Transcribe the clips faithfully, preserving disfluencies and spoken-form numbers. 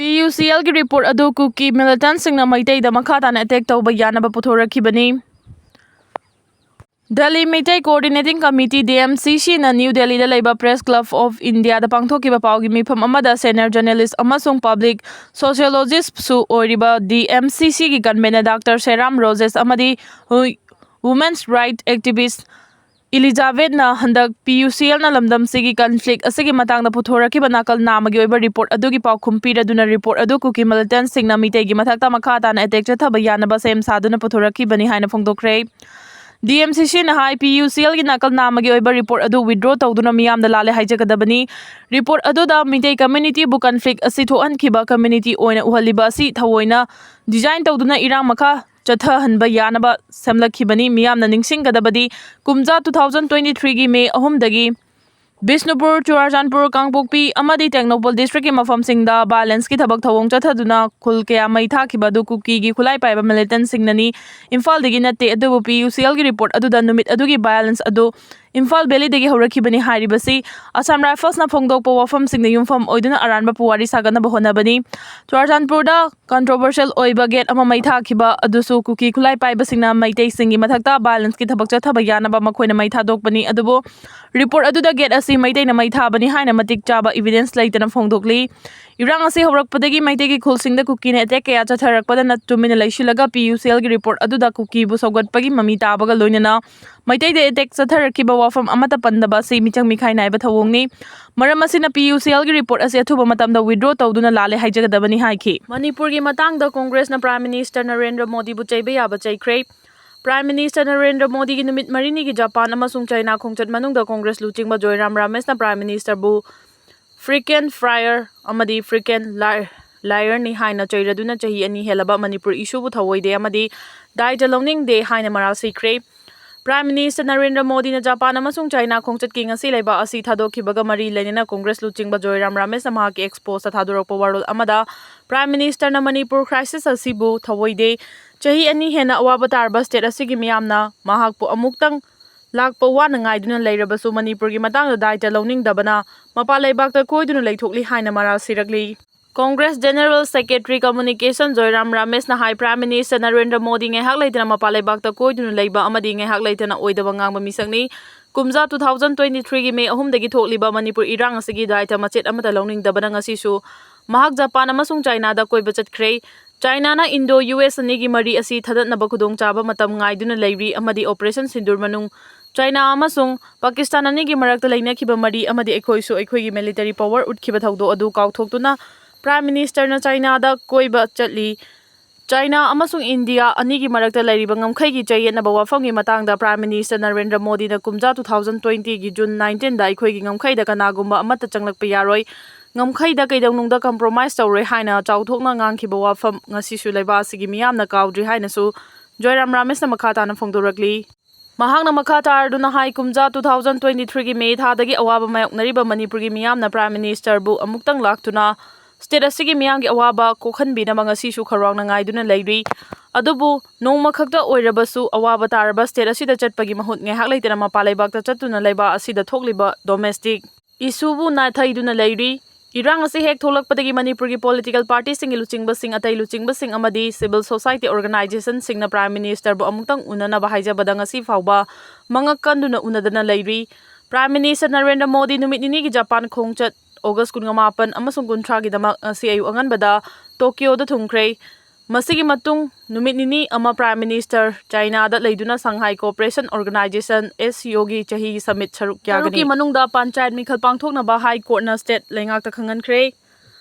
ꯄꯤ U ꯁꯤ ꯑꯦꯜꯒꯤ report ꯑꯗꯨ ꯀꯨꯀꯤ ꯃꯤꯂꯤꯇꯦꯟꯠꯁꯤꯡꯅ ꯃꯩꯇꯩꯗ ꯃꯈꯥ ꯇꯥꯅ ꯑꯦꯇꯦꯛ ꯇꯧꯕ ꯌꯥꯅꯕ ꯄꯨꯊꯣꯔꯛꯈꯤꯕꯅꯤ꯫ Delhi Meitei coordinating committee, D M C ꯁꯤꯅ ꯅ꯭ꯌꯨ ꯗꯦꯜꯂꯤꯗ ꯂꯩꯕ ꯄ꯭ꯔꯦꯁ ꯀ꯭ꯂꯕ ꯑꯣꯐ ꯏꯟꯗꯤꯌꯥꯗ ꯄꯥꯡꯊꯣꯛꯈꯤꯕ ꯄꯥꯎꯒꯤ ꯃꯤꯐꯝ ꯑꯃꯗ ꯁꯦꯅꯤꯌꯔ ꯖꯔꯅꯦꯂꯤꯁ꯭ꯠ ꯑꯃꯁꯨꯡ ꯄꯕ꯭ꯂꯤꯛ ꯁꯣꯁꯤꯌꯣꯂꯣꯖꯤꯁ꯭ꯠꯁꯨ ꯑꯣꯏꯔꯤꯕ ꯗꯤ ꯑꯦꯝ ꯁꯤ ꯁꯤꯒꯤ ꯀꯟꯚꯦꯅꯔ ꯗꯥꯛꯇꯔ ꯁꯦꯔꯥꯝ ꯔꯣꯖꯦꯁ ꯑꯃꯗꯤ ꯋꯨ-, ꯋꯨꯃꯦꯟꯁ ꯔꯥꯏꯠ ꯑꯦꯛꯇꯤꯚꯤꯁ꯭ꯠ ꯏꯂꯤꯖꯥꯕꯦꯠꯅ ꯍꯟꯗꯛ ꯄꯤ ꯌꯨ ꯁꯤ ꯑꯦꯜꯅ ꯂꯝꯗꯝꯁꯤꯒꯤ ꯀꯟꯐ꯭ꯂꯤꯛ ꯑꯁꯤꯒꯤ ꯃꯇꯥꯡꯗ ꯄꯨꯊꯣꯔꯛꯈꯤꯕ ꯅꯥꯀꯜ ꯅꯥꯝꯃꯒꯤ ꯑꯣꯏꯕ ꯔꯤꯄꯣꯔꯠ ꯑꯗꯨꯒꯤ ꯄꯥꯎꯈꯨꯝ ꯄꯤꯔꯗꯨꯅ ꯔꯤꯄꯣꯔꯠ ꯑꯗꯨ ꯀꯨꯀꯤ ꯃꯤꯂꯤꯇꯦꯟꯠꯁꯤꯡꯅ ꯃꯤꯇꯩꯒꯤ ꯃꯊꯛꯇ ꯃꯈꯥ ꯇꯥꯅ ꯑꯦꯇꯦꯛ ꯆꯠꯊꯕ ꯌꯥꯅꯕ ꯁꯦꯝ ꯁꯥꯗꯨꯅ ꯄꯨꯊꯣꯔꯛꯈꯤꯕꯅꯤ ꯍꯥꯏꯅ ꯐꯣꯡꯗꯣꯛꯈ꯭ꯔꯦ꯫ ꯗꯤ ꯑꯦꯝ ꯁꯤ ꯁꯤꯅ ꯍꯥꯏ, ꯄꯤ ꯌꯨ ꯁꯤ ꯑꯦꯜꯒꯤ ꯅꯥꯀꯜ ꯅꯥꯝꯃꯒꯤ ꯑꯣꯏꯕ ꯔꯤꯄꯣꯔꯠ ꯑꯗꯨ ꯋꯤꯗ꯭ꯔꯣ ꯇꯧꯗꯨꯅ ꯃꯤꯌꯥꯝꯗ ꯂꯥꯜꯂꯦ ꯍꯥꯏꯖꯒꯗꯕꯅꯤ꯫ ꯔꯤꯄꯣꯔꯠ ꯑꯗꯨꯗ ꯃꯤꯇꯩ ꯀꯝꯃ꯭ꯌꯨꯅꯤꯇꯤꯕꯨ ꯀꯟꯐ꯭ꯂꯤꯛ ꯑꯁꯤ ꯊꯣꯛꯍꯟꯈꯤꯕ ꯀꯝꯃ꯭ꯌꯨꯅꯤꯇꯤ ꯑꯣꯏꯅ ꯎꯍꯜꯂꯤꯕ ꯑꯁꯤ ꯊꯑꯣꯏꯅ ꯗꯤꯖꯥꯏꯟ ꯇꯧꯗꯨꯅ ꯏꯔꯥꯡ ꯃꯈꯥ ꯆꯠꯊꯍꯟꯕ ꯌꯥꯅꯕ ꯁꯦꯝꯂꯛꯈꯤꯕꯅꯤ꯫ ꯃꯤꯌꯥꯝꯅ ꯅꯤꯡꯁꯤꯡꯒꯗꯕꯗꯤ, ꯀꯨꯝꯖꯥ two thousand twenty threeꯒꯤ ꯃꯦ ꯑꯍꯨꯝꯗꯒꯤ ꯕꯤꯁꯅꯨꯄꯨꯔ, ꯆꯨꯔꯥꯆꯥꯟꯄꯨꯔ, ꯀꯥꯡꯄꯣꯛꯄꯤ ꯑꯃꯗꯤ ꯇꯦꯡꯅꯧꯄꯜ ꯗꯤꯁꯇ꯭ꯔꯤꯛꯀꯤ ꯃꯐꯝꯁꯤꯡꯗ ꯚꯥꯏꯑꯣꯂꯦꯟꯁꯀꯤ ꯊꯕꯛ ꯊꯧꯑꯣꯡ ꯆꯠꯊꯗꯨꯅ ꯈꯨꯜ ꯀꯌꯥ ꯃꯩ ꯊꯥꯈꯤꯕ ꯑꯗꯨ ꯀꯨꯀꯤꯒꯤ ꯈꯨꯠꯂꯥꯏ ꯄꯥꯏꯕ ꯃꯤꯂꯤꯇꯦꯟꯠꯁꯤꯡꯅꯅꯤ, ꯏꯝꯐꯥꯜꯗꯒꯤ ꯅꯠꯇꯦ꯫ ꯑꯗꯨꯕꯨ ꯄꯤ ꯌꯨ ꯁꯤ ꯑꯦꯜꯒꯤ ꯔꯤꯄꯣꯔꯠ ꯑꯗꯨꯗ ꯅꯨꯃꯤꯠ ꯑꯗꯨꯒꯤ ꯚꯥꯏꯑꯣꯂꯦꯟꯁ ꯑꯗꯨ ꯏꯝꯐꯥꯜ ꯚꯦꯂꯤꯗꯒꯤ ꯍꯧꯔꯛꯈꯤꯕꯅꯤ ꯍꯥꯏꯔꯤꯕꯁꯤ ꯑꯁꯥꯝ ꯔꯥꯏꯐꯜꯁꯅ ꯐꯣꯡꯗꯣꯛꯄ ꯋꯥꯐꯝꯁꯤꯡꯗ ꯌꯨꯝꯐꯝ ꯑꯣꯏꯗꯨꯅ ꯑꯔꯥꯟꯕ ꯄꯨꯋꯥꯔꯤ ꯁꯥꯒꯠꯅꯕ ꯍꯣꯠꯅꯕꯅꯤ꯫ ꯆꯨꯔꯥꯆꯥꯟꯄꯨꯔꯗ ꯀꯟꯇ꯭ꯔꯣꯚꯔꯁꯤꯌꯦꯜ ꯑꯣꯏꯕ ꯒꯦꯠ ꯑꯃ ꯃꯩ ꯊꯥꯈꯤꯕ ꯑꯗꯨꯁꯨ ꯀꯨꯀꯤ ꯈꯨꯠꯂꯥꯏ ꯄꯥꯏꯕꯁꯤꯡꯅ ꯃꯩꯇꯩꯁꯤꯡꯒꯤ ꯃꯊꯛꯇ ꯚꯥꯏꯑꯣꯂꯦꯟꯁꯀꯤ ꯊꯕꯛ ꯆꯠꯊꯕ ꯌꯥꯅꯕ ꯃꯈꯣꯏꯅ ꯃꯩ ꯊꯥꯗꯣꯛꯄꯅꯤ꯫ ꯑꯗꯨꯕꯨ ꯔꯤꯄꯣꯔꯠ ꯑꯗꯨꯗ ꯒꯦꯠ ꯑꯁꯤ ꯃꯩꯇꯩꯅ ꯃꯩ ꯊꯥꯕꯅꯤ ꯍꯥꯏꯅ ꯃꯇꯤꯛ ꯆꯥꯕ ꯏꯚꯤꯗꯦꯟꯁ ꯂꯩꯇꯅ ꯐꯣꯡꯗꯣꯛꯂꯤ꯫ ꯏꯔꯥꯡ ꯑꯁꯤ ꯍꯧꯔꯛꯄꯗꯒꯤ ꯃꯩꯇꯩꯒꯤ ꯈꯨꯜꯁꯤꯡꯗ ꯀꯨꯀꯤꯅ ꯑꯦꯇꯦꯛ ꯀꯌꯥ ꯆꯠꯊꯔꯛꯄꯗꯅ ꯇꯨꯃꯤꯟꯅ ꯂꯩꯁꯤꯜꯂꯒ ꯄꯤ ꯌꯨ ꯁꯤ ꯑꯦꯜꯒꯤ ꯔꯤꯄꯣꯔꯠ ꯑꯗꯨꯗ ꯀꯨꯀꯤꯕꯨ ꯁꯧꯒꯠꯄꯒꯤ ꯃꯃꯤ ꯇꯥꯕꯒ ꯂꯣꯏꯅꯅ ꯃꯩꯇꯩꯗ ꯑꯦꯇꯦꯛ ꯆꯠꯊꯔꯛꯈꯤꯕ ꯋꯥꯐꯝ ꯑꯃꯠꯇ ꯄꯟꯗꯕ ꯑꯁꯤ ꯃꯤꯆꯪ ꯃꯤꯈꯥꯏ ꯅꯥꯏꯕ ꯊꯧꯑꯣꯡꯅꯤ꯫ ꯃꯔꯝ ꯑꯁꯤꯅ ꯄꯤ ꯌꯨ ꯁꯤ ꯑꯦꯜꯒꯤ ꯔꯤꯄꯣꯔꯠ ꯑꯁꯤ ꯑꯊꯨꯕ ꯃꯇꯝꯗ ꯋꯤꯗ꯭ꯔꯣ ꯇꯧꯗꯨꯅ ꯂꯥꯜꯂꯦ ꯍꯥꯏꯖꯒꯗꯕꯅꯤ ꯍꯥꯏꯈꯤ꯫ ꯃꯅꯤꯄꯨꯔꯒꯤ ꯃꯇꯥꯡꯗ ꯀꯣꯡꯒ꯭ꯔꯦꯁꯅ ꯄ꯭ꯔꯥꯏꯝ ꯃꯤꯅꯤꯁꯇꯔ ꯅꯔꯦꯟꯗ꯭ꯔ ꯃꯣꯗꯤꯕꯨ ꯆꯩꯕ ꯌꯥꯕ ꯆꯩꯈ꯭ꯔꯦ꯫ ꯄ꯭ꯔꯥꯏꯝ ꯃꯤꯅꯤꯁꯇꯔ ꯅꯔꯦꯟꯗ꯭ꯔ ꯃꯣꯗꯤꯒꯤ ꯅꯨꯃꯤꯠ ꯃꯔꯤꯅꯤꯒꯤ ꯖꯄꯥꯟ ꯑꯃꯁꯨꯡ ꯆꯥꯏꯅꯥ ꯈꯣꯡꯆꯠ ꯃꯅꯨꯡꯗ ꯀꯣꯡꯒ꯭ꯔꯦꯁ ꯂꯨꯆꯤꯡꯕ ꯖꯣꯏꯔꯥꯝ ꯔꯥꯃꯦꯁꯅ ꯄ꯭ꯔꯥꯏꯝ ꯃꯤꯅꯤꯁꯇꯔꯕꯨ frequent flyer ꯑꯃꯗꯤ frequent liar ꯅꯤ ꯍꯥꯏꯅ ꯆꯩꯔꯗꯨꯅ ꯆꯍꯤ ꯑꯅꯤ ꯍꯦꯜꯂꯕ ꯃꯅꯤꯄꯨꯔ ꯏꯁꯨꯕꯨ ꯊꯧꯑꯣꯏꯗꯦ ꯑꯃꯗꯤ ꯗꯥꯏꯇ ꯂꯧꯅꯤꯡꯗꯦ ꯍꯥꯏꯅ ꯃꯔꯥꯜ ꯁꯤꯈ꯭ꯔꯦ꯫ ꯄ꯭ꯔꯥꯏꯝ ꯃꯤꯅꯤꯁꯇꯔ ꯅꯔꯦꯟꯗ꯭ꯔ ꯃꯣꯗꯤꯅ ꯖꯄꯥꯟ ꯑꯃꯁꯨꯡ ꯆꯥꯏꯅꯥ ꯈꯣꯡꯆꯠꯀꯤ ꯉꯁꯤ ꯂꯩꯕꯥꯛ ꯑꯁꯤ ꯊꯥꯗꯣꯛꯈꯤꯕꯒ ꯃꯔꯤ ꯂꯩꯅꯅ ꯀꯣꯡꯒ꯭ꯔꯦꯁ ꯂꯨꯆꯤꯡꯕ ꯖꯣꯏꯔꯥꯝ ꯔꯥꯃꯦꯁꯅ ꯃꯍꯥꯛꯀꯤ ꯑꯦꯛꯁ ꯄꯣꯁꯇ ꯊꯥꯗꯣꯔꯛꯄ ꯋꯥꯔꯣꯜ ꯑꯃꯗ ꯄ꯭ꯔꯥꯏꯝ ꯃꯤꯅꯤꯁꯇꯔꯅ ꯃꯅꯤꯄꯨꯔ ꯀ꯭ꯔꯥꯏꯁꯤꯁ ꯑꯁꯤꯕꯨ ꯊꯧꯑꯣꯏꯗꯦ, ꯆꯍꯤ ꯑꯅꯤ ꯍꯦꯟꯅ ꯑꯋꯥꯕ ꯇꯥꯔꯕ ꯁ꯭ꯇꯦꯠ ꯑꯁꯤꯒꯤ ꯃꯤꯌꯥꯝꯅ ꯃꯍꯥꯛꯄꯨ ꯑꯃꯨꯛꯇꯪ ꯂꯥꯛꯄ ꯋꯥꯅ ꯉꯥꯏꯗꯨꯅ ꯂꯩꯔꯕꯁꯨ ꯃꯅꯤꯄꯨꯔꯒꯤ ꯃꯇꯥꯡꯗ ꯗꯥꯏꯇ ꯂꯧꯅꯤꯡꯗꯕꯅ ꯃꯄꯥꯟ ꯂꯩꯕꯥꯛꯇ ꯀꯣꯏꯗꯨꯅ ꯂꯩꯊꯣꯛꯂꯤ ꯍꯥꯏꯅ ꯃꯔꯥꯜ ꯁꯤꯔꯛꯂꯤ꯫ Congress General Secretary Communication Joyram Rameshꯅ ꯍꯥꯏ, Prime Minister ꯅꯔꯦꯟꯗ꯭ꯔ ꯃꯣꯗꯤ ꯉꯥꯏꯍꯥꯛ ꯂꯩꯇꯅ ꯃꯄꯥꯟ ꯂꯩꯕꯥꯛꯇ ꯀꯣꯏꯗꯨꯅ ꯂꯩꯕ ꯑꯃꯗꯤ ꯉꯥꯏꯍꯥꯛ ꯂꯩꯇꯅ ꯑꯣꯏꯗꯕ ꯉꯥꯡꯕ ꯃꯤꯁꯛꯅꯤ꯫ ꯀꯨꯝꯖꯥ two thousand twenty-threeꯒꯤ May ꯑꯍꯨꯝꯗꯒꯤ ꯊꯣꯛꯂꯤꯕ ꯃꯅꯤꯄꯨꯔ ꯏꯔꯥꯡ ꯑꯁꯤꯒꯤ ꯗꯥꯏꯇ ꯃꯆꯦꯠ ꯑꯃꯠꯇ ꯂꯧꯅꯤꯡꯗꯕꯅ ꯉꯁꯤꯁꯨ ꯃꯍꯥꯛ ꯖꯄꯥꯟ ꯑꯃꯁꯨꯡ ꯆꯥꯏꯅꯥꯗ ꯀꯣꯏꯕ ꯆꯠꯈ꯭ꯔꯦ꯫ ꯆꯥꯏꯅꯥꯅ ꯏꯟꯗꯣ ꯌꯨ ꯑꯦꯁ ꯑꯅꯤꯒꯤ ꯃꯔꯤ ꯑꯁꯤ ꯊꯗꯠꯅꯕ ꯈꯨꯗꯣꯡꯆꯥꯕ ꯃꯇꯝ ꯉꯥꯏꯗꯨꯅ ꯂꯩꯔꯤ ꯑꯃꯗꯤ Operation Sindoor ꯃꯅꯨꯡ ꯆꯥꯏꯅꯥ ꯑꯃꯁꯨꯡ ꯄꯥꯀꯤꯁꯇꯥꯟ ꯑꯅꯤꯒꯤ ꯃꯔꯛꯇ ꯂꯩꯅꯈꯤꯕ ꯃꯔꯤ ꯑꯃꯗꯤ ꯑꯩꯈꯣꯏꯁꯨ ꯑꯩꯈꯣꯏꯒꯤ military power ꯎꯠꯈꯤꯕ ꯊꯧꯗꯣꯛ ꯑꯗꯨ ꯀꯥꯎꯊꯣꯛꯇꯨꯅ Prime Ministerꯅ ꯆꯥꯏꯅꯥꯗ ꯀꯣꯏꯕ ꯆꯠꯂꯤ꯫ ꯆꯥꯏꯅꯥ ꯑꯃꯁꯨꯡ ꯏꯟꯗꯤꯌꯥ ꯑꯅꯤꯒꯤ ꯃꯔꯛꯇ ꯂꯩꯔꯤꯕ ꯉꯝꯈꯩꯒꯤ ꯆꯌꯦꯠꯅꯕ ꯋꯥꯐꯝꯒꯤ ꯃꯇꯥꯡꯗ Prime Minister ꯅꯔꯦꯟꯗ꯭ꯔ ꯃꯣꯗꯤꯅ ꯀꯨꯝꯖꯥ two thousand twentyꯒꯤ June nineteenꯗ ꯑꯩꯈꯣꯏꯒꯤ ꯉꯝꯈꯩꯗ ꯀꯅꯥꯒꯨꯝꯕ ꯑꯃꯠꯇ ꯆꯪꯂꯛꯄ ꯌꯥꯔꯣꯏ, ꯉꯝꯈꯩꯗ ꯀꯩꯗꯧꯅꯨꯡꯗ compromise ꯇꯧꯔꯣꯏ ꯍꯥꯏꯅ ꯆꯥꯎꯊꯣꯛꯅ ꯉꯥꯡꯈꯤꯕ ꯋꯥꯐꯝ ꯉꯁꯤꯁꯨ ꯂꯩꯕꯥꯛ ꯑꯁꯤꯒꯤ ꯃꯤꯌꯥꯝꯅ ꯀꯥꯎꯗ꯭ꯔꯤ ꯍꯥꯏꯅꯁꯨ ꯖꯣꯏꯔꯥꯝ ꯔꯥꯃꯦꯁꯅ ꯃꯈꯥ ꯇꯥꯅ ꯐꯣꯡꯗꯣꯔꯛꯂꯤ꯫ ꯃꯍꯥꯛꯅ ꯃꯈꯥ ꯇꯥꯔꯗꯨꯅ ꯍꯥꯏ, ꯀꯨꯝꯖꯥ two thousand twenty-threeꯒꯤ May ꯊꯥꯗꯒꯤ ꯑꯋꯥꯕ ꯃꯥꯌꯣꯛꯅꯔꯤꯕ ꯃꯅꯤꯄꯨꯔꯒꯤ ꯃꯤꯌꯥꯝꯅ Prime Ministerꯕꯨ ꯑꯃꯨꯛꯇꯪ ꯂꯥꯛꯇꯨꯅ state ꯑꯁꯤꯒꯤ ꯃꯤꯌꯥꯝꯒꯤ ꯑꯋꯥꯕ ꯀꯣꯛꯍꯟꯕꯤꯅꯕ ꯉꯁꯤꯁꯨ ꯈꯧꯔꯥꯡꯅ ꯉꯥꯏꯗꯨꯅ ꯂꯩꯔꯤ꯫ ꯑꯗꯨꯕꯨ ꯅꯣꯡꯃꯈꯛꯇ ꯑꯣꯏꯔꯕꯁꯨ ꯑꯋꯥꯕ ꯇꯥꯔꯕ state ꯑꯁꯤꯗ ꯆꯠꯄꯒꯤ ꯃꯍꯨꯠ ꯉꯥꯏꯍꯥꯛ ꯂꯩꯇꯅ ꯃꯄꯥꯟ ꯂꯩꯕꯥꯛꯇ ꯆꯠꯇꯨꯅ ꯂꯩꯕꯥꯛ ꯑꯁꯤꯗ ꯊꯣꯛꯂꯤꯕ domestic issueꯕꯨ ꯅꯥꯊꯩꯗꯨꯅ ꯂꯩꯔꯤ꯫ ꯏꯔꯥꯡ ꯑꯁꯤ ꯍꯦꯛ ꯊꯣꯛꯂꯛꯄꯗꯒꯤ ꯃꯅꯤꯄꯨꯔꯒꯤ political partyꯁꯤꯡꯒꯤ ꯂꯨꯆꯤꯡꯕꯁꯤꯡ, ꯑꯇꯩ ꯂꯨꯆꯤꯡꯕꯁꯤꯡ ꯑꯃꯗꯤ civil society organizationꯁꯤꯡꯅ Prime Ministerꯕꯨ ꯑꯃꯨꯛꯇꯪ ꯎꯅꯅꯕ ꯍꯥꯏꯖꯕꯗ ꯉꯁꯤ ꯐꯥꯎꯕ ꯃꯉꯛ ꯀꯟꯗꯨꯅ ꯎꯅꯗꯅ ꯂꯩꯔꯤ꯫ Prime Minister ꯅꯔꯦꯟꯗ꯭ꯔ ꯃꯣꯗꯤ ꯅꯨꯃꯤꯠ ꯅꯤꯅꯤꯒꯤ ꯖꯄꯥꯟ ꯈꯣꯡꯆꯠ August ꯀꯨꯟꯃꯥꯄꯟ ꯑꯃꯁꯨꯡ ꯀꯨꯟꯊ꯭ꯔꯥꯒꯤꯗꯃꯛ ꯉꯁꯤ ꯑꯌꯨꯛ ꯑꯉꯟꯕꯗ ꯇꯣꯀꯤꯌꯣꯗ ꯊꯨꯡꯈ꯭ꯔꯦ꯫ ꯃꯁꯤꯒꯤ ꯃꯇꯨꯡ ꯅꯨꯃꯤꯠ ꯅꯤꯅꯤ ꯑꯃ Prime Minister ꯆꯥꯏꯅꯥꯗ ꯂꯩꯗꯨꯅ Shanghai Cooperation Organization, S C Oꯒꯤ ꯆꯍꯤꯒꯤ summit ꯁꯔꯨꯛ ꯌꯥꯒꯅꯤ꯫ ꯇꯔꯨꯛꯀꯤ ꯃꯅꯨꯡꯗ ꯄꯟꯆꯥꯌꯠ ꯃꯤꯈꯜ ꯄꯥꯡꯊꯣꯛꯅꯕ High Courtꯅ state ꯂꯩꯉꯥꯛꯇ ꯈꯪꯍꯟꯈ꯭ꯔꯦ꯫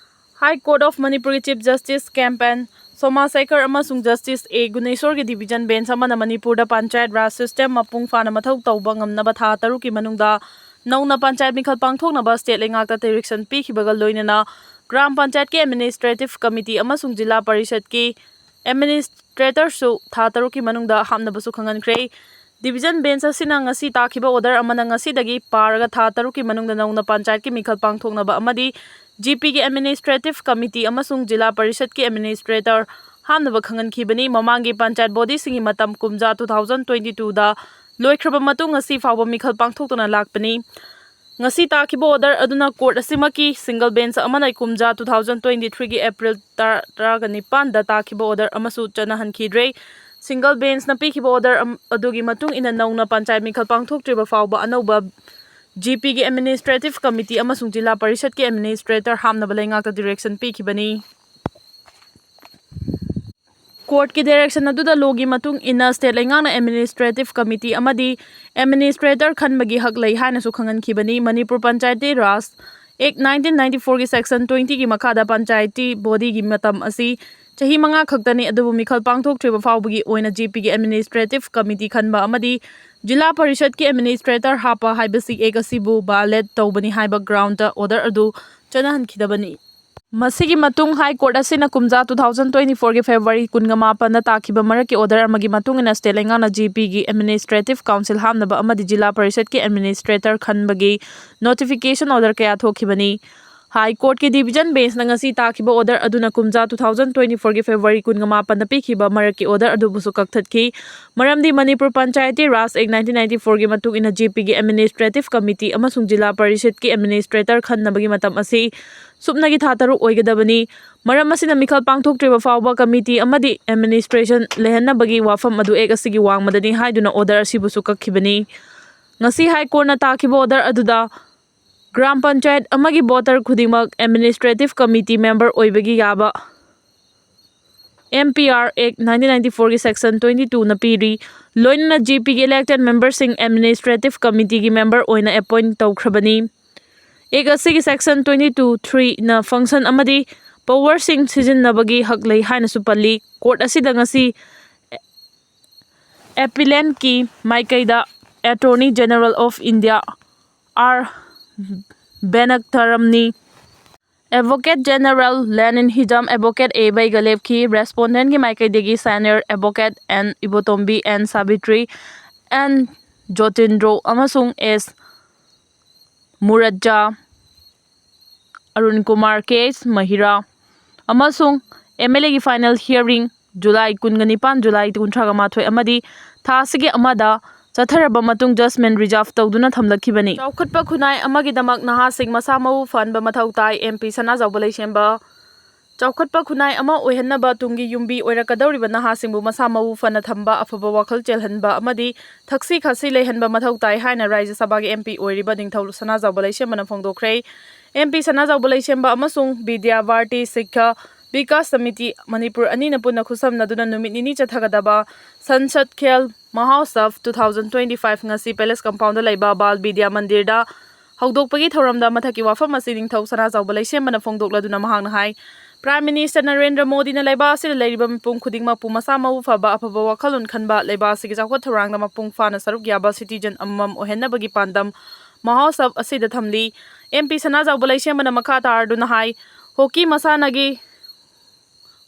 High Court of Manipurꯒꯤ Chief Justice K Empan Somasekhar ꯑꯃꯁꯨꯡ Justice A Guneswarꯒꯤ division bench ꯑꯃꯅ ꯃꯅꯤꯄꯨꯔꯗ ꯄꯟꯆꯥꯌꯠ ꯔꯥꯖ system ꯃꯄꯨꯡ ꯐꯥꯅ ꯃꯊꯧ ꯇꯧꯕ ꯉꯝꯅꯕ ꯊꯥ ꯇꯔꯨꯛꯀꯤ ꯃꯅꯨꯡꯗ ꯅꯧꯅ ꯄꯟꯆꯥꯌꯠ ꯃꯤꯈꯜ ꯄꯥꯡꯊꯣꯛꯅꯕ state ꯂꯩꯉꯥꯛꯇ direction ꯄꯤꯈꯤꯕꯒ ꯂꯣꯏꯅꯅ ꯒ꯭ꯔꯥꯝ ꯄꯟꯆꯥꯌꯠꯀꯤ administrative committee ꯑꯃꯁꯨꯡ ꯖꯤꯂꯥ ꯄꯔꯤꯁꯠꯀꯤ administratorꯁꯨ ꯊꯥ ꯇꯔꯨꯛꯀꯤ ꯃꯅꯨꯡꯗ ꯍꯥꯞꯅꯕꯁꯨ ꯈꯪꯍꯟꯈ꯭ꯔꯦ꯫ Division bench ꯑꯁꯤꯅ ꯉꯁꯤ ꯇꯥꯈꯤꯕ order ꯑꯃꯅ ꯉꯁꯤꯗꯒꯤ ꯄꯥꯔꯒ ꯊꯥ ꯇꯔꯨꯛꯀꯤ ꯃꯅꯨꯡꯗ ꯅꯧꯅ ꯄꯟꯆꯥꯌꯠꯀꯤ ꯃꯤꯈꯜ ꯄꯥꯡꯊꯣꯛꯅꯕ ꯑꯃꯗꯤ G Pꯒꯤ administrative committee ꯑꯃꯁꯨꯡ ꯖꯤꯂꯥ ꯄꯔꯤꯁꯠꯀꯤ administrator ꯍꯥꯞꯅꯕ ꯈꯪꯍꯟꯈꯤꯕꯅꯤ꯫ ꯃꯃꯥꯡꯒꯤ ꯄꯟꯆꯥꯌꯠ bodyꯁꯤꯡꯒꯤ ꯃꯇꯝ ꯀꯨꯝꯖꯥ two thousand twenty twoꯗ ꯂꯣꯏꯈ꯭ꯔꯕ ꯃꯇꯨꯡ ꯉꯁꯤ ꯐꯥꯎꯕ ꯃꯤꯈꯜ ꯄꯥꯡꯊꯣꯛꯇꯨꯅ ꯂꯥꯛꯄꯅꯤ꯫ ꯉꯁꯤ ꯇꯥꯈꯤꯕ order ꯑꯗꯨꯅ court ꯑꯁꯤꯃꯛꯀꯤ single bench ꯑꯃꯅ ꯀꯨꯝꯖꯥ two thousand twenty-threeꯒꯤ April ꯇꯔꯥ, ꯇꯔꯥꯒ ꯅꯤꯄꯥꯟꯗ ꯇꯥꯈꯤꯕ order ꯑꯃꯁꯨ ꯆꯠꯅꯍꯟꯈꯤꯗ꯭ꯔꯦ꯫ Single benchꯅ ꯄꯤꯈꯤꯕ order ꯑꯝ-, ꯑꯗꯨꯒꯤ ꯃꯇꯨꯡ ꯏꯟꯅ ꯅꯧꯅ ꯄꯟꯆꯥꯌꯠ ꯃꯤꯈꯜ ꯄꯥꯡꯊꯣꯛꯇ꯭ꯔꯤꯕ ꯐꯥꯎꯕ ꯑꯅꯧꯕ GPꯒꯤ administrative committee ꯑꯃꯁꯨꯡ ꯖꯤꯂꯥ ꯄꯔꯤꯁꯠꯀꯤ administrator ꯍꯥꯞꯅꯕ ꯂꯩꯉꯥꯛꯇ direction ꯄꯤꯈꯤꯕꯅꯤ꯫ Courtꯀꯤ direction ꯑꯗꯨꯗ lawꯒꯤ ꯃꯇꯨꯡ ꯏꯟꯅ state ꯂꯩꯉꯥꯛꯅ administrative committee ꯑꯃꯗꯤ administrator ꯈꯟꯕꯒꯤ ꯍꯛ ꯂꯩ ꯍꯥꯏꯅꯁꯨ ꯈꯪꯍꯟꯈꯤꯕꯅꯤ꯫ ꯃꯅꯤꯄꯨꯔ ꯄꯟꯆꯥꯌꯇꯤ ꯔꯥꯖ Act nineteen ninety-fourꯒꯤ section twentyꯒꯤ ꯃꯈꯥꯗ ꯄꯟꯆꯥꯌꯇꯤ bodyꯒꯤ ꯃꯇꯝ ꯑꯁꯤ ꯆꯍꯤ ꯃꯉꯥ ꯈꯛꯇꯅꯤ, ꯑꯗꯨꯕꯨ ꯃꯤꯈꯜ ꯄꯥꯡꯊꯣꯛꯇ꯭ꯔꯤꯕ ꯐꯥꯎꯕꯒꯤ ꯑꯣꯏꯅ GPꯒꯤ administrative committee ꯈꯟꯕ ꯑꯃꯗꯤ ꯖꯤꯂꯥ ꯄꯔꯤꯁꯠꯀꯤ administrator ꯍꯥꯞꯄ ꯍꯥꯏꯕꯁꯤ Act ꯑꯁꯤꯕꯨ violate ꯇꯧꯕꯅꯤ ꯍꯥꯏꯕ groundꯇ order ꯑꯗꯨ ꯆꯠꯅꯍꯟꯈꯤꯗꯕꯅꯤ꯫ ꯃꯁꯤꯒꯤ ꯃꯇꯨꯡ High Court ꯑꯁꯤꯅ ꯀꯨꯝꯖꯥ two thousand twenty-fourꯒꯤ February ꯀꯨꯟꯒ ꯃꯥꯄꯟꯗ ꯇꯥꯈꯤꯕ ꯃꯔꯛꯀꯤ order ꯑꯃꯒꯤ ꯃꯇꯨꯡ ꯏꯟꯅ state ꯂꯩꯉꯥꯛꯅ GPꯒꯤ administrative council ꯍꯥꯞꯅꯕ ꯑꯃꯗꯤ ꯖꯤꯂꯥ ꯄꯔꯤꯁꯠꯀꯤ administrator ꯈꯟꯕꯒꯤ notification order ꯀꯌꯥ ꯊꯣꯛꯈꯤꯕꯅꯤ꯫ High Courtꯀꯤ division benchꯅ ꯉꯁꯤ ꯇꯥꯈꯤꯕ order ꯑꯗꯨꯅ ꯀꯨꯝꯖꯥ two thousand twenty-fourꯒꯤ February ꯀꯨꯟꯒ ꯃꯥꯄꯟꯗ ꯄꯤꯈꯤꯕ ꯃꯔꯛꯀꯤ order ꯑꯗꯨꯕꯨꯁꯨ ꯀꯛꯊꯠꯈꯤ꯫ ꯃꯔꯝꯗꯤ ꯃꯅꯤꯄꯨꯔ ꯄꯟꯆꯥꯌꯇꯤ ꯔꯥꯖ Act nineteen ninety-fourꯒꯤ ꯃꯇꯨꯡ ꯏꯟꯅ GPꯒꯤ administrative committee ꯑꯃꯁꯨꯡ ꯖꯤꯂꯥ ꯄꯔꯤꯁꯠꯀꯤ administrator ꯈꯟꯅꯕꯒꯤ ꯃꯇꯝ ꯑꯁꯤ ꯁꯨꯞꯅꯒꯤ ꯊꯥ ꯇꯔꯨꯛ ꯑꯣꯏꯒꯗꯕꯅꯤ꯫ ꯃꯔꯝ ꯑꯁꯤꯅ ꯃꯤꯈꯜ ꯄꯥꯡꯊꯣꯛꯇ꯭ꯔꯤꯕ ꯐꯥꯎꯕ committee ꯑꯃꯗꯤ administration ꯂꯩꯍꯟꯅꯕꯒꯤ ꯋꯥꯐꯝ ꯑꯗꯨ Act ꯑꯁꯤꯒꯤ ꯋꯥꯡꯃꯗꯅꯤ ꯍꯥꯏꯗꯨꯅ order ꯑꯁꯤꯕꯨꯁꯨ ꯀꯛꯈꯤꯕꯅꯤ꯫ ꯉꯁꯤ High Courtꯅ ꯇꯥꯈꯤꯕ order ꯑꯗꯨꯗ ꯒ꯭ꯔꯥꯝ ꯄꯟꯆꯥꯌꯠ ꯑꯃꯒꯤ voter ꯈꯨꯗꯤꯡꯃꯛ administrative committee member ꯑꯣꯏꯕꯒꯤ ꯌꯥꯕ M P R Act nineteen ninety-fourꯒꯤ section twenty-twoꯅ ꯄꯤꯔꯤ꯫ ꯂꯣꯏꯅꯅ GPꯒꯤ elected memberꯁꯤꯡ administrative committeeꯒꯤ member ꯑꯣꯏꯅ appoint ꯇꯧꯈ꯭ꯔꯕꯅꯤ꯫ Act ꯑꯁꯤꯒꯤ section twenty-two threeꯅ function ꯑꯃꯗꯤ powerꯁꯤꯡ ꯁꯤꯖꯤꯟꯅꯕꯒꯤ ꯍꯛ ꯂꯩ ꯍꯥꯏꯅꯁꯨ ꯄꯜꯂꯤ꯫ Court ꯑꯁꯤꯗ ꯉꯁꯤ appellantꯀꯤ ꯃꯥꯏꯀꯩꯗ Attorney General of India R Venkataramani, Advocate General Lenin Hijam, Advocate A Vaiga ꯂꯦꯞꯈꯤ꯫ Respondentꯀꯤ ꯃꯥꯏꯀꯩꯗꯒꯤ senior advocate N Ibotombi, N Savitri, N Jotindro ꯑꯃꯁꯨꯡ S Murarji, Arun Kumar, K Mahira ꯑꯃꯁꯨꯡ MLAꯒꯤ final hearing July ꯀꯨꯟꯒ ꯅꯤꯄꯥꯟ, July ꯀꯨꯟꯊ꯭ꯔꯥꯒ ꯃꯥꯊꯣꯏ ꯑꯃꯗꯤ ꯊꯥ ꯑꯁꯤꯒꯤ ꯑꯃꯗ ꯆꯠꯊꯔꯕ ꯃꯇꯨꯡ judgment reserve ꯇꯧꯗꯨꯅ ꯊꯝꯂꯛꯈꯤꯕꯅꯤ꯫ ꯆꯥꯎꯈꯠꯄ ꯈꯨꯟꯅꯥꯏ ꯑꯃꯒꯤꯗꯃꯛ ꯅꯍꯥꯁꯤꯡ ꯃꯁꯥ ꯃꯎ ꯐꯍꯟꯕ ꯃꯊꯧ ꯇꯥꯏ, MP ꯁꯅꯥꯖꯥꯎꯕ ꯂꯩꯁꯦꯝꯕ꯫ ꯆꯥꯎꯈꯠꯄ ꯈꯨꯟꯅꯥꯏ ꯑꯃ ꯑꯣꯏꯍꯟꯅꯕ ꯇꯨꯡꯒꯤ ꯌꯨꯝꯕꯤ ꯑꯣꯏꯔꯛꯀꯗꯧꯔꯤꯕ ꯅꯍꯥꯁꯤꯡꯕꯨ ꯃꯁꯥ ꯃꯎ ꯐꯅ ꯊꯝꯕ, ꯑꯐꯕ ꯋꯥꯈꯜ ꯆꯦꯜꯍꯟꯕ ꯑꯃꯗꯤ ꯊꯛꯁꯤ ꯈꯥꯁꯤ ꯂꯩꯍꯟꯕ ꯃꯊꯧ ꯇꯥꯏ ꯍꯥꯏꯅ ꯔꯥꯖ꯭ꯌ ꯁꯚꯥꯒꯤ MP ꯑꯣꯏꯔꯤꯕ ꯅꯤꯡꯊꯧ ꯁꯅꯥꯖꯥꯎꯕ ꯂꯩꯁꯦꯝꯕꯅ ꯐꯣꯡꯗꯣꯛꯈ꯭ꯔꯦ꯫ MP ꯁꯅꯥꯖꯥꯎꯕ ꯂꯩꯁꯦꯝꯕ ꯑꯃꯁꯨꯡ ꯕꯤꯗ꯭ꯌꯥ ꯚꯥꯔꯇꯤ ꯁꯤꯛꯈ꯭ꯌꯥ ꯕꯤꯀꯥꯁ ꯁꯃꯤꯇꯤ ꯃꯅꯤꯄꯨꯔ ꯑꯅꯤꯅ ꯄꯨꯟꯅ ꯈꯨꯠꯁꯝꯅꯗꯨꯅ ꯅꯨꯃꯤꯠ ꯅꯤꯅꯤ ꯆꯠꯊꯒꯗꯕ Sansad Khel ꯃꯍꯣꯠꯁꯕ two thousand twenty five ꯉꯁꯤ Palace Compoundꯗ ꯂꯩꯕ ꯕꯥꯜ ꯕꯤꯗ꯭ꯌꯥ ꯃꯟꯗꯤꯔꯗ ꯍꯧꯗꯣꯛꯄꯒꯤ ꯊꯧꯔꯝꯗ ꯃꯊꯛꯀꯤ ꯋꯥꯐꯝ ꯑꯁꯤ ꯅꯤꯡꯊꯧ ꯁꯅꯥꯖꯥꯎꯕ ꯂꯩꯁꯦꯝꯕꯅ ꯐꯣꯡꯗꯣꯛꯂꯗꯨꯅ ꯃꯍꯥꯛꯅ ꯍꯥꯏ, Prime Minister ꯅꯔꯦꯟꯗ꯭ꯔ ꯃꯣꯗꯤꯅ ꯂꯩꯕꯥꯛ ꯑꯁꯤꯗ ꯂꯩꯔꯤꯕ ꯃꯤꯄꯨꯝ ꯈꯨꯗꯤꯡꯃꯛꯄꯨ ꯃꯁꯥ ꯃꯎ ꯐꯕ, ꯑꯐꯕ ꯋꯥꯈꯜꯂꯣꯟ ꯈꯟꯕ, ꯂꯩꯕꯥꯛ ꯑꯁꯤꯒꯤ ꯆꯥꯎꯈꯠ ꯊꯧꯔꯥꯡꯗ ꯃꯄꯨꯡ ꯐꯥꯅ ꯁꯔꯨꯛ ꯌꯥꯕ citizen ꯑꯃꯃꯝ ꯑꯣꯏꯍꯟꯅꯕꯒꯤ ꯄꯥꯟꯗꯝ ꯃꯍꯣꯠꯁꯕ ꯑꯁꯤꯗ ꯊꯝꯂꯤ꯫ MP ꯁꯅꯥꯖꯥꯎꯕ ꯂꯩꯁꯦꯝꯕꯅ ꯃꯈꯥ ꯇꯥꯔꯗꯨꯅ ꯍꯥꯏ, ꯍꯣꯀꯤ ꯃꯁꯥꯟꯅꯒꯤ